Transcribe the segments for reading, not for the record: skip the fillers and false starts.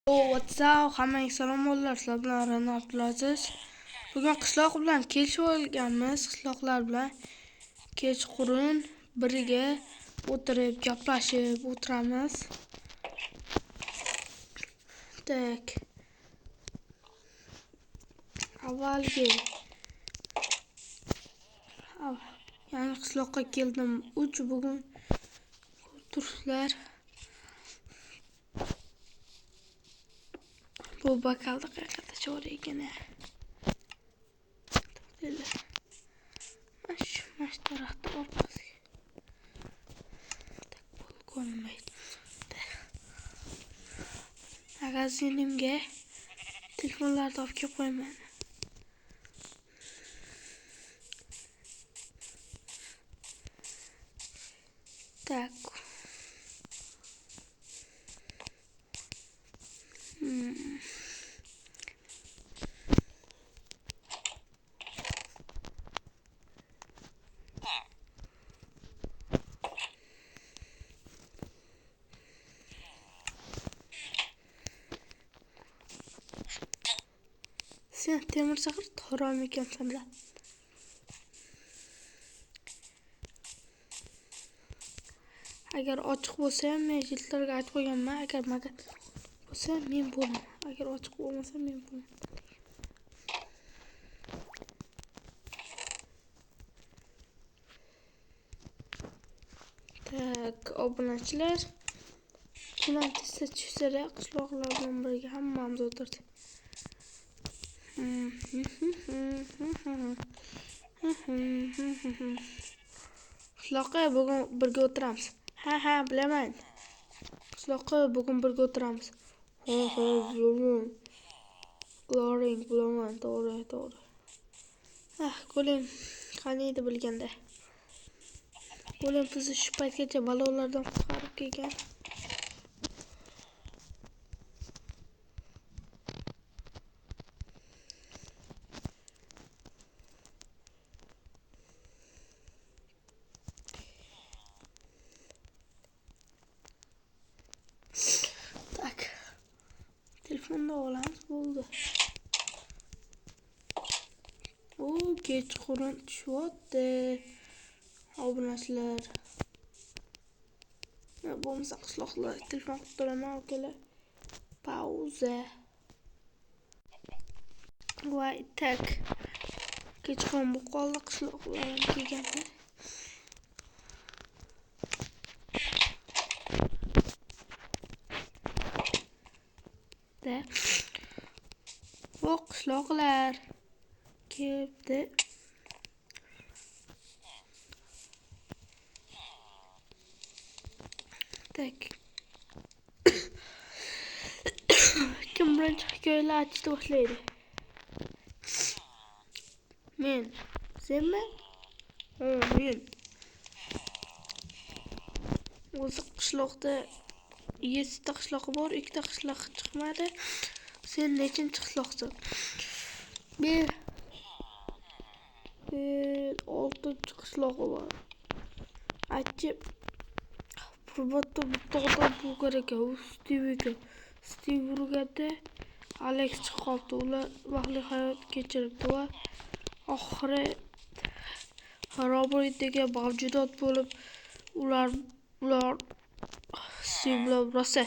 What's up? Hammaga salom bolalar. Sizlar bilan Ra'no Abdulaziz. Bugun qishloq bilan kelishib olganmiz. Qishloqlar bilan kechqurun birga o'tirib, gaplashib o'tiramiz. Tak. Avvalgi yangi qishloqqa keldim. 3 bugun turistlar. Bu bakalda qayerda chora ekan. Mana shu daraxtni orqasiga. Tak, ko'rinmaydi. Magazinimga telefonlarni olib kelib qo'yaman. Tak. Sen temir chaqir harom ekansan bilan. Agar ochiq bo'lsa ham men jildlarga aytib qo'yganman, agar magazin bo'lsa men bo'laman. Agar ochiq bo'lmasa men bo'laman. Tak, obunachilar kim tezda tushsa qishloqlar bilan birga hammamiz o'tirdik. Qishloqqa bugun birga o'tiramiz. Ha, bilaman. Qishloqqa bugun birga o'tiramiz. Ha, bilaman. Gloring, bilaman, to'g'ri. Ah, Golem qaniydi bilganda. Golem bizni shu paytgacha balolardan qutqarib kelgan. Tak. Telefonni olamiz, bo'ldi. O, kechqurun tushyapti. Obunachilar. Bo'lmasa qishloqlar telefon qilib turaman, akalar. Pauza. Voy, tak. Kechqurun bo'lib qoldi, qishloqlar ham kelganda. Bu qishloqlar kelibdi. Tak. Kim birinchi hikoyalar aytishni boshlaydi? Men. Senmi? Ha, men. O'zi qishloqda 7 ta qishloqi bor, 2 ta qishloq chiqmadi. Sen nechinchi qishloqsan? Men 6 qishlog'i bor. Aytchi, Firbatda bitta odam bo'lgan ekan, u Steve ekan. Steve urganda Alex chiqib qolibdi. Ular baxtli hayot kechiribdi va oxiri Robert degan mavjudot bo'lib, ular Steve bilan rosa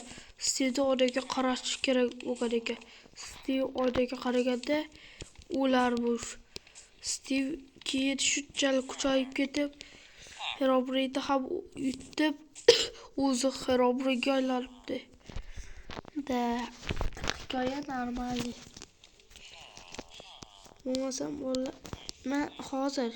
Steve oynaga qarash kerak bo'lgan ekan. Steve oynaga qaraganda o'larmish. Steve keyin shunchalik kuchayib ketib, Herobrine ham yutib, o'zi Herobrine aylanibdi. Da, hikoya normal. Bo'lmasam bolalar, men hozir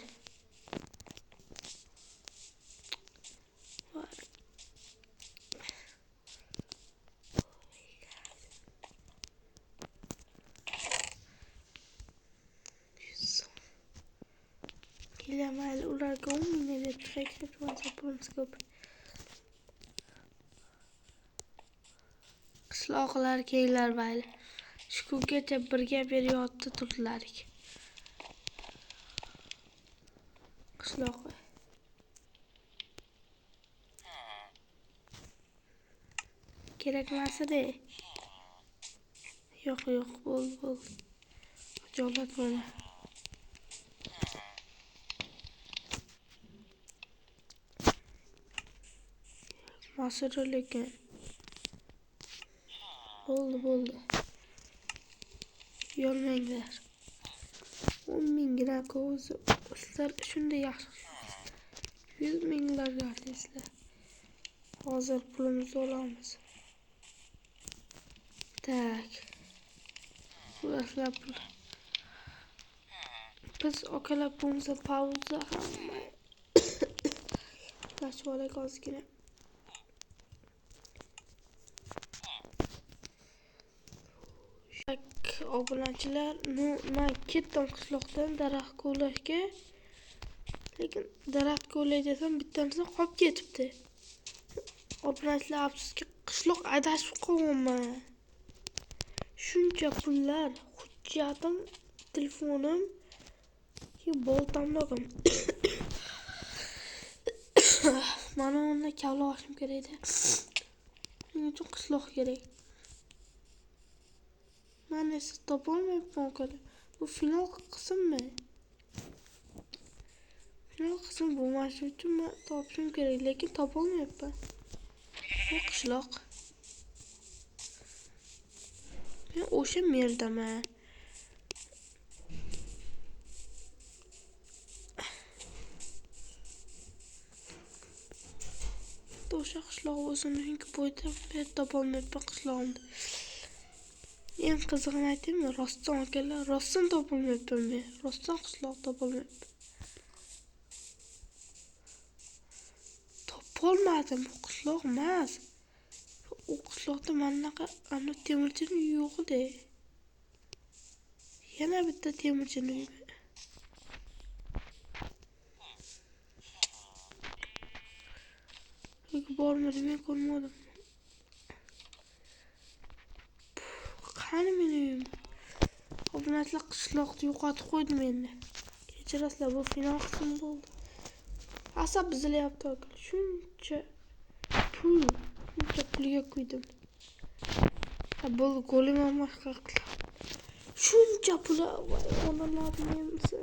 mayli ularga 10 ming berib chiqaylik, pulimiz ko'p. Qishloqlar kelinglar mayli. Shu kungacha birga beriyotdi turdilarik. Qishloq. Kerak emas edi. Yo'q, yo'q, bo'ldi, bo'ldi. Xijolat bo'lma. Masira lekin. Bo'ldi, bo'ldi. Uyalmanglar. 10 minggina o'zi sizlar shunday yaxshi 100 minglarga arziysiz. Hozir pulimizni olamiz. Tak. Ular pul. Biz akalar bo'lmasa pauza hamma. Yaxshi olaylik ozgina. Obunachilar, men ketdim qishloqdan daraxt kovlashga. Lekin daraxt kovlay desam bittasini qolib ketibdi. Obunachilar, afsuski qishloq adashib qolganman. Shuncha pullar, hujjatim, telefonim, boltamni olgan. Mana uni kavlashim kerak edi. Shuning uchun qishloq kerak. Men esa topolmayapman akalar. Bu final qismmi? Final qism bo'lmashi uchun men topishim kerak, lekin topolmayapman. Bu qishloq. Men o'sha yerdaman. O'sha qishloq bo'lsin, chunki bo'yda men topolmayapman qishlog'imni. Eng qizig'ini aytaymi? Rostdan akalar, rostdan topolmayapman men. Rostdan qishloq topolmayapman. Topolmadim, bu qishloq emas. U qishloqda mana bunaqa temirchini uyi yo'q edi. Yana bitta temirchini uyi. Yo'q, bormadim, men ko'rmadim. Qani meni uyim? Obunachilar, qishloqni yo'qotib qo'ydim endi. Kechirasizlar, bu final qismi bo'ldi. Asab buzilyapti akalar. Shuncha pul, shuncha pulga qo'ydim. Ha, bo'ldi, go'lim ham boshqa qildim. Shuncha pul, voy, onalarni emsin.